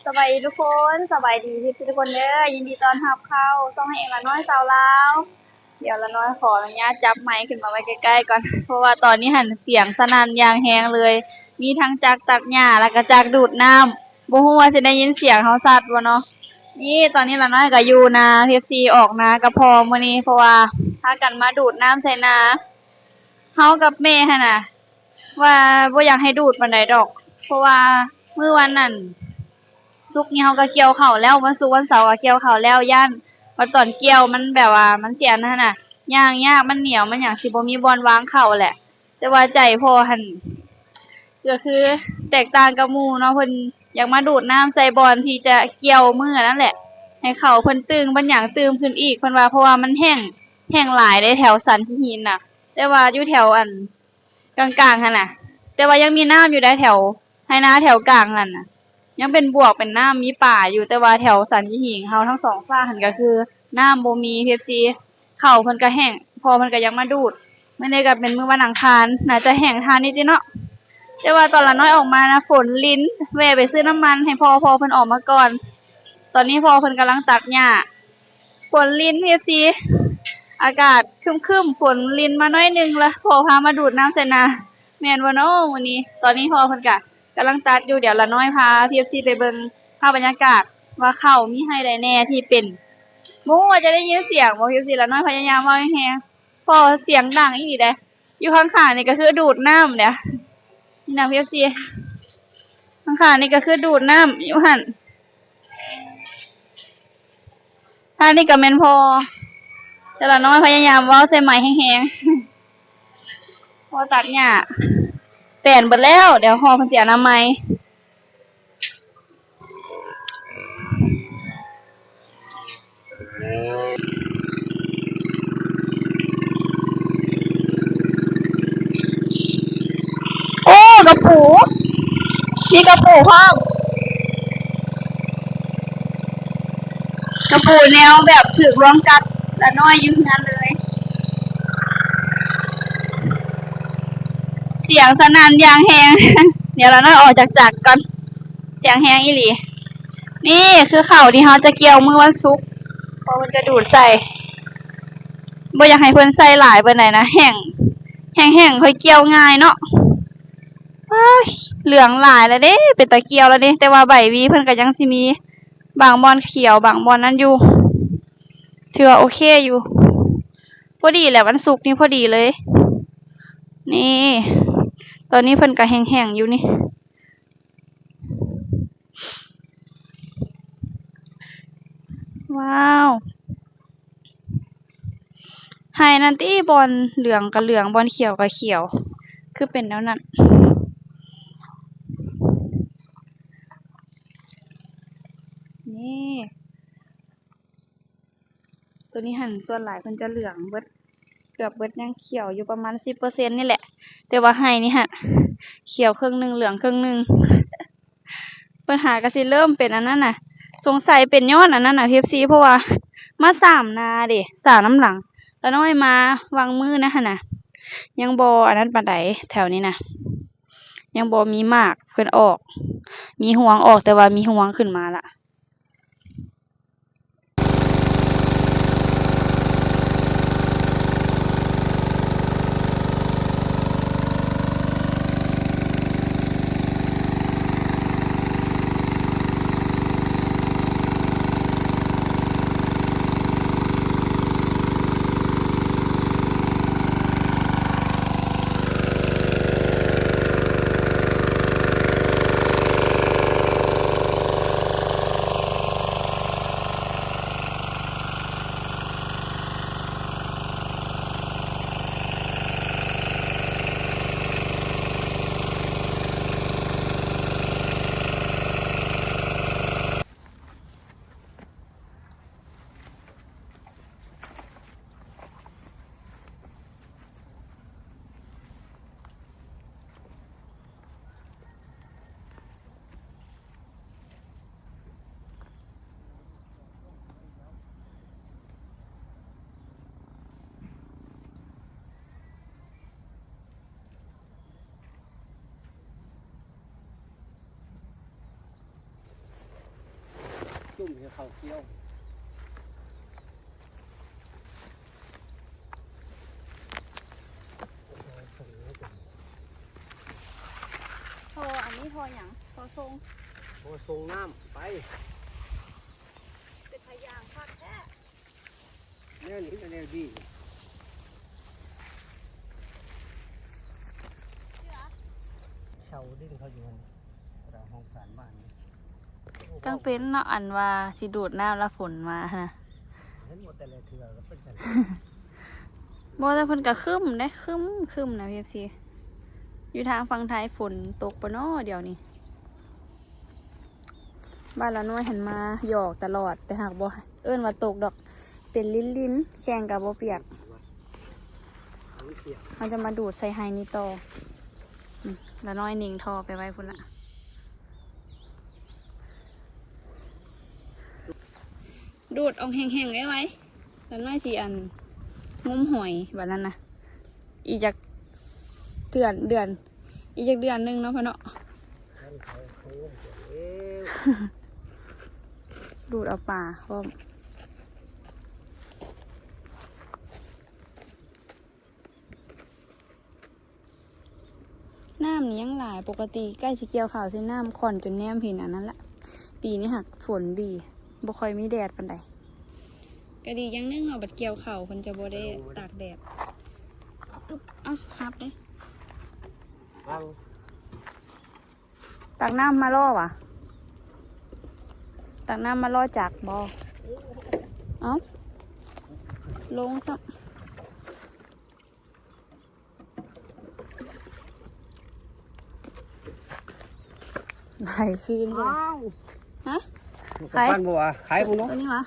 ສະບາຍດີທຸກຄົນ, ສະບາຍດີເອັຟຊີທຸກຄົນເດີ, ຍິນດີຕ້ອນຮັບເຂົ້າຊ່ອງເອງລະນ້ອຍຊາວລາວ. ດຽວລະນ້ອຍຂໍອະນຸຍາດຈັບໄມຂຶ້ນມາໄວ້ໃກ້ໆກ່ອນ, ເພາະວ່າຕອນນີ້ຫັ້ນສຽງສະໜັ່ນຢ່າງແຮງເລີຍ, ມີທັງຈັກຕັກຫຍ້າ ແລ້ວກໍຈັກດູດນ້ຳ, ບໍ່ຮູ້ວ່າຊິໄດ້ຍິນສຽງເຮົາຊັດບໍ່ເນາະ. ນີ້ຕອນນີ້ລະນ້ອຍກໍຢູ່ນາເອັຟຊີ, ອອກນາກັບພໍ່ມື້ນີ້ ເພາະວ່າພາກັນມາດູດນ້ຳໃສ່ນາ. ເຮົາກັບແມ່ຫັ້ນນະ ວ່າບໍ່ຢາກໃຫ້ດູດປານໃດດອກ ເພາະວ່າມື້ວັນນັ້ນສຸກນີ້ເຮົາກໍກ່ຽວເຂົ້າແລ້ວ, ວັນສຸກວັນເສົາກໍກ່ຽວເຂົ້າແລ້ວ, ຢ້ານວ່າຕອນກ່ຽວມັນແບບວ່າມັນຊິອັນນັ້ນນະ ຍ່າງຍາກ, ມັນໜຽວ, ມັນຫຍັງ, ຊິບໍ່ມີບ່ອນວາງເຂົ້າແຫຼະ. ແຕ່ວ່າໃຈພໍ່ຫັ້ນກໍຄືແຕກຕ່າງກັບໝູ່ເນາະ, ເພິ່ນຢາກມາດູດນ້ຳໃສ່ບ່ອນທີ່ຈະກ່ຽວມື້ນັ້ນແຫຼະ ໃຫ້ເຂົ້າເພິ່ນຕຶງ, ບັນຫຍັງຕື່ມຂຶ້ນອີກ, ເພິ່ນວ່າ ເພາະວ່າມັນແຫ້ງ, ແຫ້ງຫຼາຍເດ້ແຖວສັນຂີ້ຫີນນະ. ແຕ່ວ່າຢູ່ແຖວອັນ ກາງໆຫັ້ນນະ, ແຕ່ວ່າຍັງມີນ້ຳຢູ່ໄດ໋ ແຖວໄຮ່ນາແຖວກາງຫັ້ນນະ ຍັງເປັນບວກເປັນນ້ຳ ມີປາຢູ່, ແຕ່ວ່າແຖວສັນຂີ້ຫີນເຮົາທັງສອງຟາກຫັ້ນກໍຄືນ້ຳບໍ່ມີເອັຟຊີ, ເຂົ້າເພິ່ນກໍແຫ້ງ, ພໍ່ເພິ່ນກໍຍັງມາດູດ. ມື້ນີ້ກໍເປັນມື້ວັນອັງຄານ ໜ້າຈະແຫ້ງທ່ານີ້ຕິເນາະ. ແຕ່ວ່າຕອນລະນ້ອຍອອກມານະ ຝົນລິນ, ແວ່ໄປຊື້ນ້ຳມັນໃຫ້ພໍ່, ພໍ່ເພິ່ນອອກມາກ່ອນ. ຕອນນີ້ພໍ່ເພິ່ນກຳລັງຕັກຫຍ້າ. ຝົນລິນເອັຟຊີ ອາກາດຄຶ້ມໆ ຝົນລິນມາໜ້ອຍໜຶ່ງລະ ພໍ່ພາມາດູດນ້ຳໃສ່ນາ ແມ່ນບໍ່ເນາະມື້ນີ້? ຕອນນີ້ພໍ່ເພິ່ນກະກຳລັງຕັກຢູ່, ດຽວລະນ້ອຍພາເອັຟຊີໄປເບິ່ງພາບບັນຍາກາດວ່າເຂົ້າມີໄຮ່ໃດແດ່ທີ່ເປັນ, ບໍ່ຮູ້ວ່າຈະໄດ້ຍິນສຽງບໍ່ເອັຟຊີ. ລະນ້ອຍພະຍາຍາມເວົ້າແຮງໆ ເພາະສຽງດັງອີ່ຫຼີເດ້. ຢູ່ຂ້າງໆນີ້ກໍຄືດູດນ້ຳເດ້ ນີ້ນະເອັຟຊີ, ຂ້າງໆນີ້ກໍຄືດູດນ້ຳຢູ່ຫັ້ນ. ທາງນີ້ກໍແມ່ນພໍ່, ແຕ່ລະນ້ອຍພະຍາຍາມເວົ້າໃສ່ໄມແຮງໆ ພໍ່ຕັດຫຍ້າແປນເບິດແລ້ວ, ດຽວພໍ່ເພິ່ນຊິອະນາໄມ. ໂອ້ ກະປູ, ມີກະປູພ້ອມ, ກະປູແນວແບບຖືກລວງກັດລະນ້ອຍຢູ່ເຮືອນເລີຍ. ສຽງສະໜັ່ນຢ່າງແຮງ, ດຽວລະນ້ອຍອອກຈາກຈັກກ່ອນ. ສຽງແຮງອີ່ຫຼີ. ນີ້ຄືເຂົ້າທີ່ເຮົາຈະກ່ຽວມື້ວັນສຸກ, ເພາະເພິ່ນຈະດູດໃສ່, ບໍ່ຢາກໃຫ້ເພິ່ນໃສ່ຫຼາຍປານໃດນະ, ແຫ້ງ, ແຫ້ງໆ ຄ່ອຍກ່ຽວງ່າຍເນາະ. ອ້າຍ ເຫຼືອງຫຼາຍແລ້ວເດ້, ເປັນຕາກ່ຽວແລ້ວເດ້, ແຕ່ວ່າໃບຫວີເພິ່ນກໍຍັງຊິມີບາງບ່ອນຂຽວ, ບາງບ່ອນນັ້ນຢູ່, ຖືວ່າໂອເຄຢູ່. ພໍດີແຫຼະ, ວັນສຸກນີ້ພໍດີເລີຍ. ນີ້ ຕອນນີ້ເພິ່ນກໍແຫ້ງໆຢູ່ນີ້. ວ້າວ ໄຮ່ນັ້ນຕິ, ບ່ອນເຫຼືອງກໍເຫຼືອງ, ບ່ອນຂຽວກໍຂຽວ, ຄືເປັນແນວນັ້ນ. ນີ້ ໂຕນີ້ຫັ້ນສ່ວນຫຼາຍເພິ່ນຈະເຫຼືອງເບິດ, ເກືອບເບິດ, ຍັງຂຽວຢູ່ປະມານສິບເປີເຊັນນີ້ແຫຼະ. ແຕ່ວ່າໄຮ່ນີ້ຫັ້ນ ຂຽວເຄິ່ງໜຶ່ງ ເຫຼືອງເຄິ່ງໜຶ່ງ. ເພິ່ນຫາກໍຊິເລີ່ມເປັນອັນນັ້ນນະ, ສົງໄສເປັນຍ້ອນອັນນັ້ນນະ ເອັຟຊີ, ເພາະວ່າມາສາມນາເດ້, ສາມນຳຫຼັງ. ລະນ້ອຍມາຫວ່າງມື້ນະຫັ້ນນະ, ຍັງບໍ່ອັນນັ້ນປານໃດ, ແຖວນີ້ນະ ຍັງບໍ່ມີໝາກເພິ່ນອອກ, ມີຮວງອອກ, ແຕ່ວ່າມີຮວງຂຶ້ນມາລະ. ເຂົ້າກ່ຽວ ທໍ່ອັນນີ້ທໍ່ຫຍັງ? ທໍ່ສົ່ງ ທໍ່ສົ່ງນ້ຳໄປ ເປັນຕາຢ້ານຄັກແທ້. ແນວນີ້ກໍແນວດີ ເຊົາດິນເຂົາຢູ່ຫັ້ນ ເວລາຫ້ອງການບ້ານນີ້ ຈັ່ງເປັນເນາະ ອັນວ່າຊິດູດນ້ຳລະຝົນມາຫັ້ນນະ ເຫັນບໍ່ ແຕ່ລະເທື່ອກໍເປັນຈັ່ງ ບໍ່ ແຕ່ເພິ່ນກໍຄຶ້ມເດ້ ຄຶ້ມ ຄຶ້ມນະ ເອັຟຊີ ຢູ່ທາງຝັ່ງໄທຝົນຕົກບໍ່ນໍດຽວນີ້? ບ້ານລານ້ອຍຫັ້ນມາຢອກຕະຫຼອດ ແຕ່ຫາກບໍ່ເອີ້ນວ່າຕົກດອກ ເປັນລິນໆ ແຂ້ງກໍບໍ່ປຽກ. ເຮົາຈະມາດູດໃສ່ໄຮ່ນີ້ຕໍ່. ອືມ ລານ້ອຍເນັ່ງທໍ່ໄປໄວ້ພຸ້ນລະ ດູດອອກແຫ້ງໆ ໄວໆ ລານ້ອຍຊິອັນ ງົມຫອຍບາດນັ້ນນະ ອີກຈັກເດືອນ ເດືອນ ອີກຈັກເດືອນໜຶ່ງເນາະພໍ່ເນາະ ດູດເອົາປາພ້ອມ. ນ້ຳນີ້ຍັງຫຼາຍ ປົກກະຕິໃກ້ຊິກ່ຽວເຂົ້າຊິນ້ຳຂ້ອນຈົນແນມເຫັນອັນນັ້ນລະ ປີນີ້ຫາກຝົນດີ ບໍ່ຄ່ອຍມີແດດປານໃດ ກໍດີຢ່າງໜຶ່ງເນາະ ບັດກ່ຽວເຂົ້າເພິ່ນຈະບໍ່ໄດ້ຕາກແດດ. ອຶບ ເອົາຮັບເດ້ ຕັກນ້ຳມາລໍຫວາ? ຕັກນ້ຳມາລໍຈັກບໍ? ເອົ້າ ລົງຊະ. ໄຫຼຄືນຊະ. ອ້າວ ຮະ? ຂາຍ ບໍ່ວ່າ ຂາຍບໍ່ເນາະ ຕົວນີ້ຫວາ?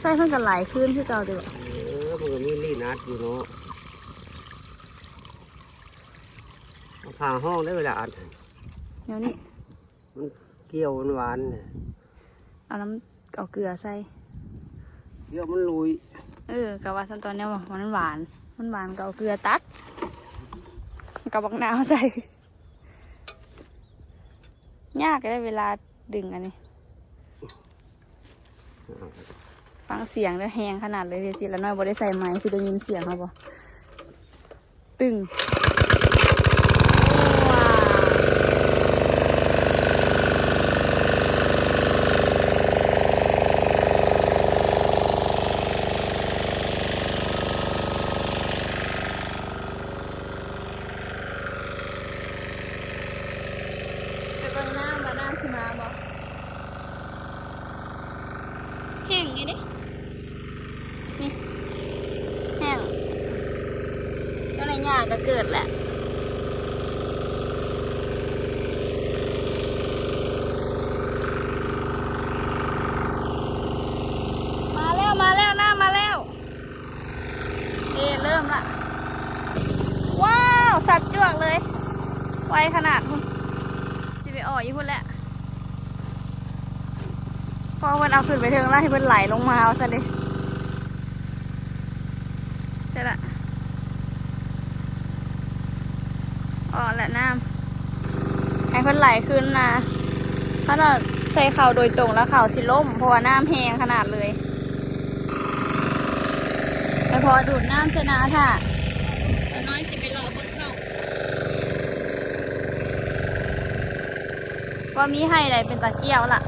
ໃສ່ເພິ່ນກໍໄຫຼຄືນຄືເກົ່າຕິບໍ? ເອີ ມັນກໍມີລີ້ນັດຢູ່ເນາະ. ເອົາຜ້າຫ້ອງໄດ້ເວລາອັດ ແນວນີ້ ມັນກ່ຽວ ມັນຫວານ ເອົານ້ຳ ເອົາເກືອໃສ່ ກ່ຽວມັນລຸຍ. ເອີ ກໍວ່າຊັ້ນ ຕອນແນວມັນຫວານ ມັນຫວານກໍເອົາເກືອຕັດ ກັບບັກນາວໃສ່. ຍາກເດ້ເວລາດຶງອັນນີ້. ຟັງສຽງເດີ ແຮງຂະໜາດເລີຍ ເອັຟຊີ ລານ້ອຍບໍ່ໄດ້ໃສ່ໄມ ຊິໄດ້ຍິນສຽງເຮົາບໍ່? ຕຶງ ວ້າວ. ໄປເບິ່ງນ້ຳວ່ານ້ຳຊິມາບໍ່? ແຫ້ງຢູ່ເດ້ ນີ້ ແຫ້ງ ເຈົ້ານາຍຫຍ້າກໍເກີດແຫຼະ. ມາແລ້ວ ມາແລ້ວ ນ້ຳມາແລ້ວ. ເອີ ເລີ່ມລະ. ວ້າວ ສັດຈວກເລີຍ ໄວຂະໜາດພຸ້ນ. ຊິໄປອໍ້ຢູ່ພຸ້ນແຫຼະ ເພາະເພິ່ນເອົາຂຶ້ນໄປເທິງແລ້ວ ໃຫ້ເພິ່ນໄຫຼລົງມາວ່າຊັ້ນເດ້. ໃຊ່ລະ ອໍ້ແຫຼະນ້ຳ ໃຫ້ເພິ່ນໄຫຼຄືນນະ. ຄັນວ່າໃສ່ເຂົ້າໂດຍຕົງແລ້ວເຂົ້າຊິລົ້ມ ເພາະວ່ານ້ຳແຮງຂະໜາດເລີຍ. ແຕ່ພໍດູດນ້ຳໃສ່ນາຖ້າ ຕານ້ອຍຊິໄປເລາະເບິ່ງເຂົ້າ ວ່າມີໄຮ່ໃດເປັນຕາກ່ຽວລະ.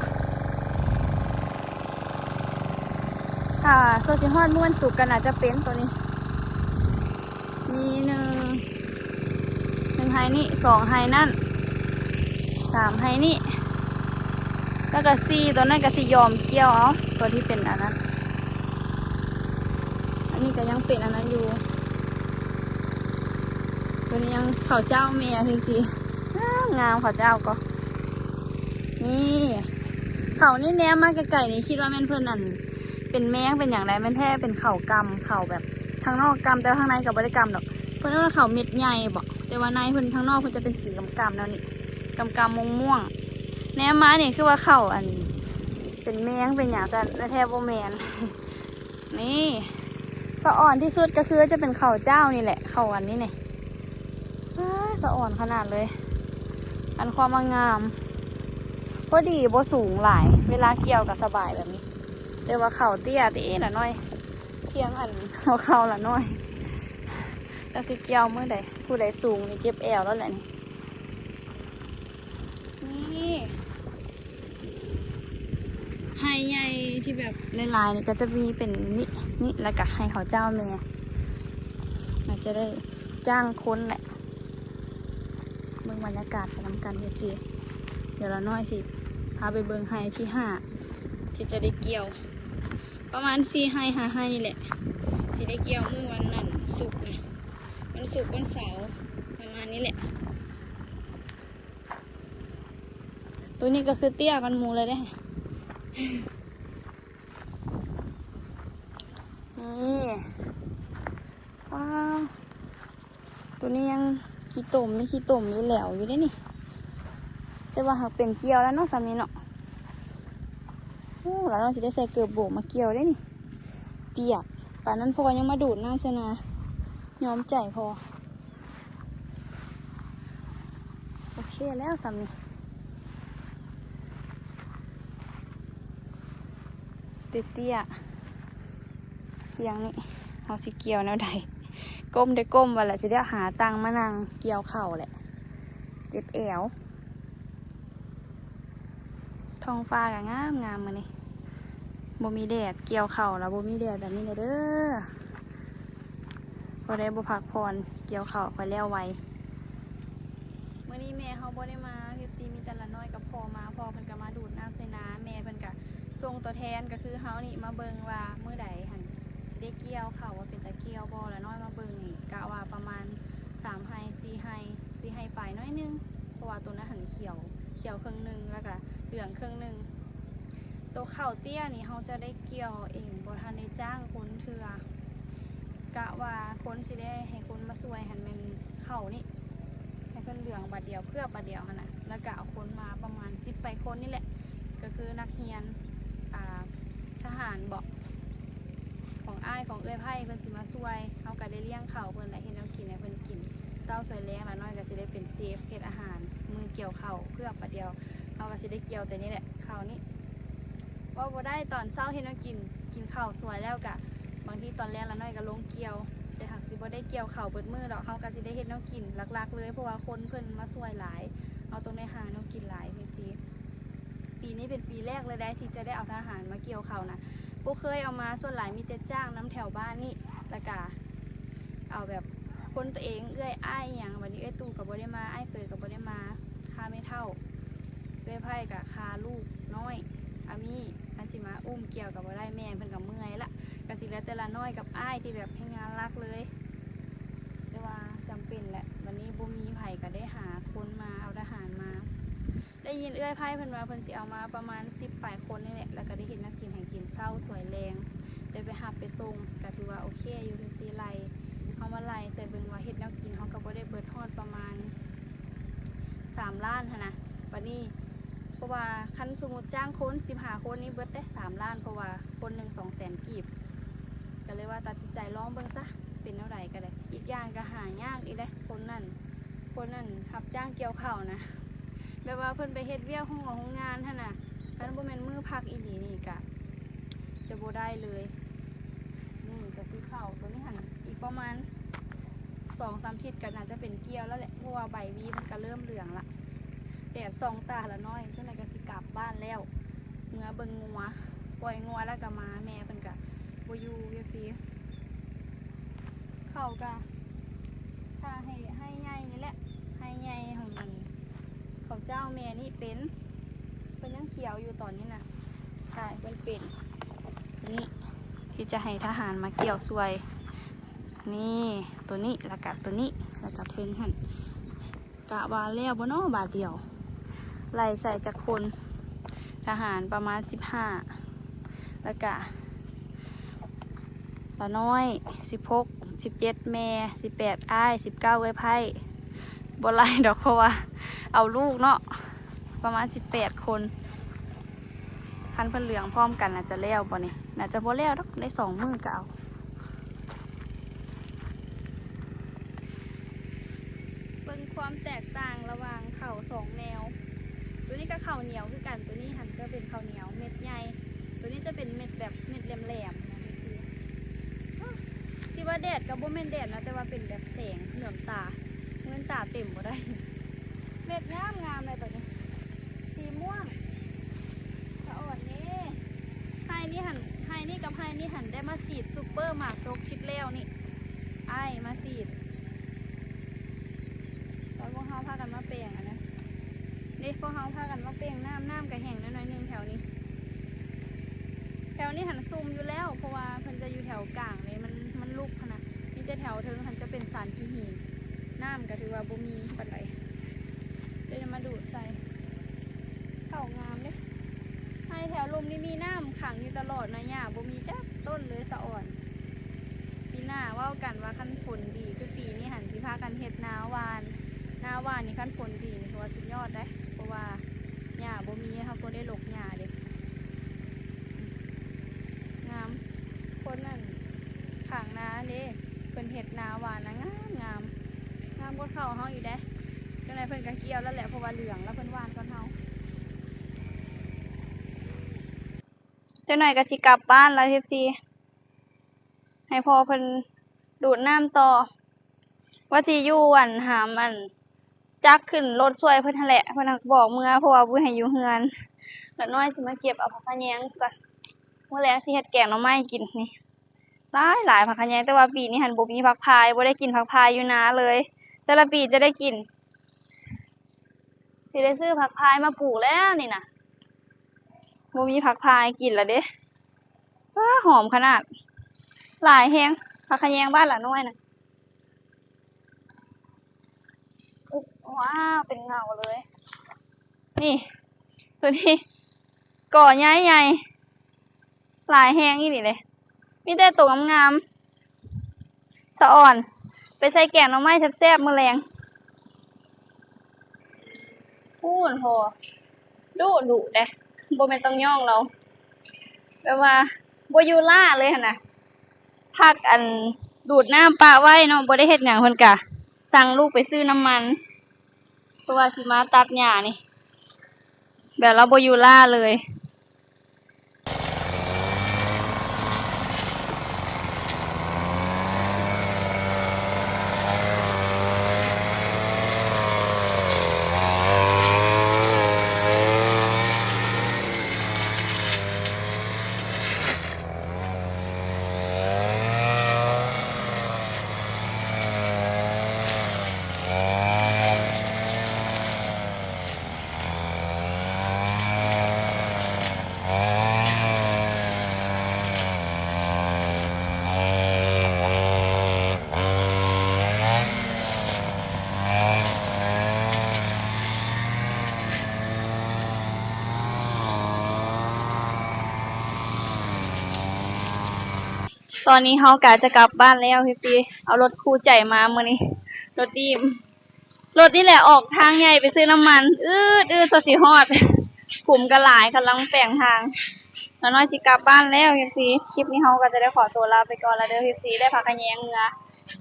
ຖ້າສ່ວນຊິຮອດມື້ວັນສຸກກໍໜ້າຈະເປັນໂຕນີ້ ມີໜຶ່ງ ໜຶ່ງໄຮ່ນີ້ ສອງໄຮ່ນັ້ນ ສາມໄຮ່ນີ້ ແລ້ວກໍສີ່ ໂຕນັ້ນກໍຊິຍອມກ່ຽວເອົາ ໂຕທີ່ເປັນອັນນັ້ນ. ອັນນີ້ກໍຍັງເປັນອັນນັ້ນຢູ່ ໂຕນີ້ຍັງເຂົ້າເຈົ້າແມ່ຈັ່ງຊີ້ ງາມໆ ເຂົ້າເຈົ້າກໍ ນີ້ ເຂົ້ານີ້ແນມມາໄກໆນີ້ ຄິດວ່າແມ່ນເພິ່ນອັນ ເປັນແມງເປັນຫຍັງໃດ ແມ່ນແທ້ເປັນເຂົ້າກ່ຳ ເຂົ້າແບບທາງນອກກ່ຳ ແຕ່ວ່າທາງໃນກໍບໍ່ໄດ້ກ່ຳດອກ. ເພິ່ນເອີ້ນວ່າເຂົ້າເມັດໃຫຍ່ບໍ ແຕ່ວ່າໃນເພິ່ນ ທາງນອກເພິ່ນຈະເປັນສີກ່ຳໆແນວນີ້ ກ່ຳໆມ່ວງໆ. ແນມມານີ້ຄືວ່າເຂົ້າອັນ ເປັນແມງເປັນຫຍັງຊັ້ນ ແທ້ບໍ່ແມ່ນ. ນີ້ ສະອອນທີ່ສຸດກໍຄືຈະເປັນເຂົ້າເຈົ້ານີ້ແຫຼະ ເຂົ້າອັນນີ້ນີ້ ອ້າ ສະອອນຂະໜາດເລີຍ. ອັນຄວາມງາມ ພໍດີ ບໍ່ສູງຫຼາຍ ເວລາກ່ຽວກໍສະບາຍແບບນີ້. ແຕ່ວ່າເຂົ້າເຕ້ຍເດ້ລະນ້ອຍ ພຽງອັນຫົວເຂົ່າລະນ້ອຍ. ຈັກຊິກ່ຽວມື້ໃດ ຜູ້ໃດສູງນີ້ເຈັບແອວແລ້ວແຫຼະນີ້. ນີ້ ໄຮ່ໃຫຍ່ທີ່ແບບຫຼາຍໆນີ້ກໍຈະມີເປັນນີ້ ນີ້ ແລ້ວກໍໄຮ່ເຂົາເຈົ້າແມ່ ອາດຈະໄດ້ຈ້າງຄົນແຫຼະ. ເບິ່ງບັນຍາກາດໄປນຳກັນເອັຟຊີ. ດຽວລະນ້ອຍຊິພາໄປເບິ່ງໄຮ່ທີຫ້າ ທີ່ຈະໄດ້ກ່ຽວ ປະມານສີ່ໄຮ່ຫ້າໄຮ່ນີ້ແຫຼະ ຊິໄດ້ກ່ຽວມື້ວັນນັ້ນສຸກນະ ວັນສຸກວັນເສົາ ປະມານນີ້ແຫຼະ. ໂຕນີ້ກໍຄືເຕ້ຍກວ່າໝູ່ເລີຍເດ້. ນີ້ ວ້າວ ໂຕນີ້ຍັງຂີ້ຕົມ ມີຂີ້ຕົມຢູ່ແຫຼວຢູ່ເດ້ນີ້ ແຕ່ວ່າຫາກເປັນກ່ຽວແລ້ວເນາະ ສ່ຳນີ້ເນາະ. ໂອ້ ລະນ້ອຍຊິໄດ້ໃສ່ເກີບໂບກມາກ່ຽວເດ້ນີ້ ປຽກປານນັ້ນ ພໍ່ຍັງມາດູດນ້ຳໃສ່ນາ ຍອມໃຈພໍ່. ໂອເຄແລ້ວສ່ຳນີ້ ເຕ້ຍໆ ພຽງນີ້ ເຮົາຊິກ່ຽວແນວໃດ ກົ້ມໄດ້ກົ້ມ ວ່າລະຊິໄດ້ຫາຕັ່ງມານັ່ງກ່ຽວເຂົ້າແຫຼະ ເຈັບແອວ. ທ້ອງຟ້າກໍງາມໆ ມື້ນີ້ ບໍ່ມີແດດ ກ່ຽວເຂົ້າແລ້ວບໍ່ມີແດດແບບນີ້ແຫຼະເດີ ພໍໄດ້ບໍ່ພັກຜ່ອນ ກ່ຽວເຂົ້າຄ່ອຍແລ້ວໄວ. ມື້ນີ້ແມ່ເຮົາບໍ່ໄດ້ມາ ເອັຟຊີ ມີແຕ່ລະນ້ອຍກັບພໍ່ມາ ພໍ່ເພິ່ນກໍມາດູດນ້ຳໃສ່ນາ ແມ່ເພິ່ນກໍສົ່ງຕົວແທນ ກໍຄືເຮົານີ້ມາເບິ່ງວ່າມື້ໃດຫັ້ນຊິໄດ້ກ່ຽວເຂົ້າ ວ່າເປັນຕາກ່ຽວບໍ່ ລະນ້ອຍມາເບິ່ງນີ້ ກະວ່າປະມານສາມໄຮ່ ສີ່ໄຮ່ ສີ່ໄຮ່ປາຍໜ້ອຍໜຶ່ງ ເພາະວ່າໂຕນັ້ນຫັ້ນຂຽວ ຂຽວເຄິ່ງໜຶ່ງ ແລ້ວກະເຫຼືອງເຄິ່ງໜຶ່ງ. ໂຕເຂົ້າເຕ້ຍນີ້ເຮົາຈະໄດ້ກ່ຽວເອງ ບໍ່ທັນໄດ້ຈ້າງຄົນເທື່ອ ກະວ່າຄົນຊິໄດ້ໃຫ້ຄົນມາຊ່ວຍຫັ້ນແມ່ນເຂົ້ານີ້ ໃຫ້ເພິ່ນເຫຼືອງບາດດຽວ ເຜືອກບາດດຽວຫັ້ນນະ ແລ້ວກະເອົາຄົນມາປະມານສິບປາຍຄົນນີ້ແຫຼະ ກໍຄືນັກຮຽນ ອ່າ ທະຫານເບາະ ຂອງອ້າຍຂອງເອື້ອຍໃພ້ ເພິ່ນຊິມາຊ່ວຍ ເຮົາກໍໄດ້ລ້ຽງເຂົ້າເພິ່ນ ແລະ ເຮັດແນວກິນໃຫ້ເພິ່ນກິນ ເຊົ້າສວຍແລງ ລະນ້ອຍກໍຊິໄດ້ເປັນເຊຟເຮັດອາຫານມື້ກ່ຽວເຂົ້າ ເຜືອກບາດດຽວ ເຮົາກໍຊິໄດ້ກ່ຽວແຕ່ນີ້ແຫຼະ ເຂົ້ານີ້ ເວົ້າບໍ່ໄດ້ ຕອນເຊົ້າເຮັດແນວກິນ ກິນເຂົ້າສວຍແລ້ວກະ ບາງທີຕອນແລງລະນ້ອຍກໍລົງກ່ຽວ ແຕ່ຫາກຊິບໍ່ໄດ້ກ່ຽວເຂົ້າເບິດມື້ດອກ ເຮົາກໍຊິໄດ້ເຮັດແນວກິນຫຼັກໆເລີຍ ເພາະວ່າຄົນເພິ່ນມາຊ່ວຍຫຼາຍ ເຮົາຕ້ອງໄດ້ຫາແນວກິນຫຼາຍ ຈັ່ງຊີ້. ປີນີ້ເປັນປີແລກເລີຍໃດ໋ ທີ່ຈະໄດ້ເອົາທະຫານມາກ່ຽວເຂົ້ານະ ບໍ່ເຄີຍເອົາມາ ສ່ວນຫຼາຍມີແຕ່ຈ້າງນຳແຖວບ້ານນີ້ ແລ້ວກະເອົາແບບຄົນຕົວເອງ ເອື້ອຍອ້າຍອີ່ຫຍັງ ບາດນີ້ເອື້ອຍຕູ້ກໍບໍ່ໄດ້ມາ ອ້າຍເຂີຍກໍບໍ່ໄດ້ມາ ຄາແມ່ເຖົ້າ ເອື້ອຍໃພ້ກະຄາລູກນ້ອຍ ອາມີ ຄັນຊິມາອຸ້ມກ່ຽວກໍບໍ່ໄດ້ ແມ່ເພິ່ນກໍເມື່ອຍລະ ກໍຊິເຫຼືອແຕ່ລະນ້ອຍກັບອ້າຍທີ່ແບບເຮັດງານຫຼັກເລີຍ ແຕ່ວ່າຈຳເປັນແຫຼະ ບາດນີ້ບໍ່ມີໃຜກໍໄດ້ຫາຄົນມາເອົາທະຫານມາ. ໄດ້ຍິນເອື້ອຍໃພ້ເພິ່ນວ່າເພິ່ນຊິເອົາມາປະມານສິບປາຍຄົນນີ້ແຫຼະ ແລ້ວກໍໄດ້ເຮັດແນວກິນໃຫ້ກິນເຊົ້າສວຍແລງ ໄດ້ໄປຮັບໄປສົ່ງ ກໍຖືວ່າໂອເຄຢູ່ ຄືຊິໄລ່ ເຮົາມາໄລ່ໃສ່ເບິ່ງວ່າເຮັດແນວກິນເຮົາກໍບໍ່ໄດ້ເບິດຮອດປະມານສາມລ້ານຫັ້ນນະ ບາດນີ້ ເພາະວ່າຄັນສົມມຸດຈ້າງຄົນສິບຫ້າຄົນນີ້ເບິດແຕ່ສາມລ້ານ ເພາະວ່າຄົນໜຶ່ງສອງແສນກີບ ກໍເລີຍວ່າຕັດສິນໃຈລອງເບິ່ງຊະ ເປັນແນວໃດກໍໄດ້ ອີກຢ່າງກໍຫາຍາກອີກເດ້ ຄົນນັ້ນ ຄົນນັ້ນຮັບຈ້າງກ່ຽວເຂົ້ານະ ແບບວ່າເພິ່ນໄປເຮັດວຽກໂຮງ ໂຮງງານຫັ້ນນະ ຄັນບໍ່ແມ່ນມື້ພັກອີ່ຫຼີນີ້ກະຈະບໍ່ໄດ້ເລີຍ. ນີ້ກໍຄືເຂົ້າໂຕນີ້ຫັ້ນ ອີກປະມານສອງສາມທິດກໍໜ້າຈະເປັນກ່ຽວແລ້ວແຫຼະ ເພາະວ່າໃບຫວີມັນກໍເລີ່ມເຫຼືອງລະ ແດດສ່ອງຕາລະນ້ອຍ ຈັ່ງໃດກໍຊິກັບບ້ານແລ້ວ ເມືອເບິ່ງງົວ ປ່ອຍງົວແລ້ວກໍມາ ແມ່ເພິ່ນກໍບໍ່ຢູ່ຈັ່ງຊີ້. ເຂົ້າກະຖ້າໃຫ້ໄຮ່ໃຫຍ່ນີ້ແຫຼະ ໄຮ່ໃຫຍ່ຂອງມັນ ເຂົາເຈົ້າແມ່ນີ້ເປັນ ເພິ່ນຍັງຂຽວຢູ່ຕອນນີ້ນະ ຖ້າໃຫ້ເພິ່ນເປັນ ນີ້ ທີ່ຈະໃຫ້ທະຫານມາກ່ຽວຊ່ວຍ ນີ້ ໂຕນີ້ ແລ້ວກະໂຕນີ້ ແລ້ວກະເທິງຫັ້ນ ກະວ່າແລ້ວບໍ່ນໍ ບາດດຽວ ໄລ່ໃສ່ຈັກຄົນ ທະຫານປະມານສິບຫ້າ ແລ້ວກະລະນ້ອຍສິບຫົກ ສິບເຈັດ ແມ່ ສິບແປດ ອ້າຍ ສິບເກົ້າ ເອື້ອຍໃພ້ ບໍ່ໄລ່ດອກ ເພາະວ່າເອົາລູກເນາະ ປະມານສິບແປດຄົນ ຄັນເພິ່ນເຫຼືອງພ້ອມກັນ ໜ້າຈະແລ້ວບໍ່ນີ້ ໜ້າຈະບໍ່ແລ້ວດອກ ໄດ້ສອງມື້ກໍເອົາ. ເບິ່ງຄວາມແຕກຕ່າງລະຫວ່າງເຂົ້າ ສອງແນວ. ໂຕນີ້ກໍເຂົ້າໜຽວຄືກັນ, ໂຕນີ້ຫັ້ນກໍເປັນເຂົ້າໜຽວເມັດໃຫຍ່, ໂຕນີ້ຈະເປັນເມັດແບບເມັດແຫຼມໆນະ ຊິວ່າແດດກໍບໍ່ແມ່ນແດດນະ, ແຕ່ວ່າເປັນແບບແສງເຫຼືອມຕາ, ເງິນຕາເຕັມບໍ່ໄດ້. ເມັດງາມໆເລີຍໂຕນີ້ ສີມ່ວງ ສະອອນເດ້. ໄຮ່ນີ້ຫັ້ນ ໄຮ່ນີ້ກັບໄຮ່ນີ້ຫັ້ນ ໄດ້ມາສີດຊຸບເປີໝາກຕົກທິດແລ້ວນີ້ ອ້າຍມາສີດ ຕອນພວກເຮົາພາກັນມາແປງຫັ້ນນະ. ເດ້ ພວກເຮົາພາກັນມາແປງນ້ຳ, ນ້ຳກໍແຫ້ງແດ່ໜ້ອຍໜຶ່ງແຖວນີ້. ແຖວນີ້ຫັ້ນຊຸ່ມຢູ່ແລ້ວ ເພາະວ່າເພິ່ນຈະຢູ່ແຖວກາງເດ້, ມັນ ມັນລຸກຫັ້ນນະ. ມີແຕ່ແຖວເທິງຫັ້ນຈະເປັນສານຂີ້ຫີນ, ນ້ຳກໍຖືວ່າບໍ່ມີປານໃດ. ເດີນມາດູດໃສ່ ເຂົ້າງາມເດ້. ໄຮ່ແຖວລຸ່ມນີ້ມີນ້ຳຂັງຢູ່ຕະຫຼອດນະ, ຫຍ້າບໍ່ມີຈັກຕົ້ນເລີຍ ສະອອນ. ປີໜ້າເວົ້າກັນວ່າຄັນຝົນດີຄືປີນີ້ຫັ້ນ ຊິພາກັນເຮັດນາຫວ່ານ. ນາຫວ່ານນີ້ຄັນຝົນດີນີ້ຖືວ່າສຸດຍອດເດ້, ເພາະວ່າຫຍ້າບໍ່ມີ, ເຮົາບໍ່ໄດ້ລົກຫຍ້າເດ້. ງາມ ຄົນນັ້ນຂ້າງນາເດ້ ເພິ່ນເຮັດນາຫວ່ານນະ ງາມໆ ງາມກວ່າເຂົ້າເຮົາອີກເດ້. ຈັ່ງໃດເພິ່ນກໍກ່ຽວແລ້ວແຫຼະ ເພາະວ່າເຫຼືອງແລ້ວ ເພິ່ນຫວ່ານກ່ອນເຮົາ. ຈັກໜ້ອຍກໍຊິກັບບ້ານແລ້ວ ເອັຟຊີ ໃຫ້ພໍ່ເພິ່ນດູດນ້ຳຕໍ່. ວ່າຊິຢູ່ອັນ ຫາມອັນ ຈັກຂຶ້ນລົດຊ່ວຍເພິ່ນຫັ້ນແຫຼະ, ເພິ່ນຫາກບອກເມືອ ເພາະວ່າບໍ່ໃຫ້ຢູ່ເຮືອນ. ລະນ້ອຍຊິມາເກັບເອົາຜັກຂະແຍງກ່ອນ, ມື້ແລງຊິເຮັດແກງໜໍ່ໄມ້ກິນນີ້. ຫຼາຍໆ ຜັກຂະແຍງ, ແຕ່ວ່າປີນີ້ຫັ້ນບໍ່ມີຜັກພາຍ, ບໍ່ໄດ້ກິນຜັກພາຍຢູ່ນາເລີຍ. ແຕ່ລະປີຈະໄດ້ກິນ ຊິໄດ້ຊື້ຜັກພາຍມາປູກແລ້ວນີ້ນະ, ບໍ່ມີຜັກພາຍກິນລະເດ້. ວ້າ ຫອມຂະໜາດ, ຫຼາຍແຮງ, ຜັກຂະແຍງບ້ານລະນ້ອຍນະ. ວ້າວ ເປັນເຫງົາເລີຍ. ນີ້ ໂຕນີ້ກໍໃຫຍ່ໆ ຫຼາຍແຮງອີ່ຫຼີເດ້, ມີແຕ່ໂຕງາມໆ. ສະອອນ ໄປໃສ່ແກງໜໍ່ໄມ້ແຊບໆມື້ແລງ. ພຸ້ນ ໂຫ ດຸໆເດ້, ບໍ່ແມ່ນຕ້ອງຍ້ອງລາວ, ແບບວ່າບໍ່ຢູ່ລ້າເລີຍຫັ້ນນະ. ພັກອັນ ດູດນ້ຳປະໄວ້ເນາະ, ບໍ່ໄດ້ເຮັດຫຍັງ, ເພິ່ນກະສັ່ງລູກໄປຊື້ນ້ຳມັນ ເພາະວ່າຊິມາຕັດຫຍ້ານີ້, ແບບລາວບໍ່ຢູ່ລ້າເລີຍ. ຕອນນີ້ເຮົາກະຈະກັບບ້ານແລ້ວ ເຮັດດີ ເອົາລົດຄູ່ໃຈມາມື້ນີ້ ລົດດີມ ລົດນີ້ແຫຼະອອກທາງໃຫຍ່ໄປຊື້ນ້ຳມັນ ອືດໆ ສ່ວນຊິຮອດ ຂຸມກະຫຼາຍ ກຳລັງແປງທາງ ລະນ້ອຍຊິກັບບ້ານແລ້ວ ເອັຟຊີ ຄລິບນີ້ເຮົາກະຈະໄດ້ຂໍຕົວລາໄປກ່ອນລະເດີ ເອັຟຊີ ໄດ້ຜັກຂະແຍງເມືອ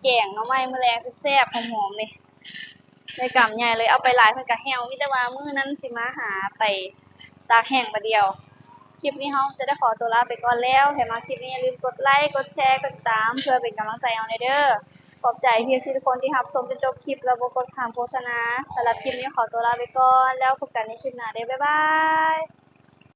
ແກງໜໍ່ໄມ້ມື້ແລງແຊບໆ ຫອມໆ ເລີຍ ໄດ້ກຳໃຫຍ່ເລີຍ ເອົາໄປຫຼາຍເພິ່ນກະແຫ້ວ ມີແຕ່ວ່າມື້ນັ້ນຊິມາຫາໄປຕາກແຫ້ງບາດດຽວ. ຄລິບນີ້ເຮົາຈະໄດ້ຂໍຕົວລາໄປກ່ອນແລ້ວ ໃຜມັກຄລິບນີ້ຢ່າລືມກົດໄລ ກົດແຊ ກົດຕິດຕາມ ເພື່ອເປັນກຳລັງໃຈເຮົາແດ່ເດີ. ຂອບໃຈເອັຟຊີທຸກຄົນທີ່ຮັບຊົມຈົນຈົບຄລິບ ແລະ ບໍ່ກົດຂ້າມໂຄສະນາ. ສຳລັບຄລິບນີ້ຂໍຕົວລາໄປກ່ອນ ແລ້ວພົບກັນໃນຄລິບໜ້າເດີ ບາຍບາຍ.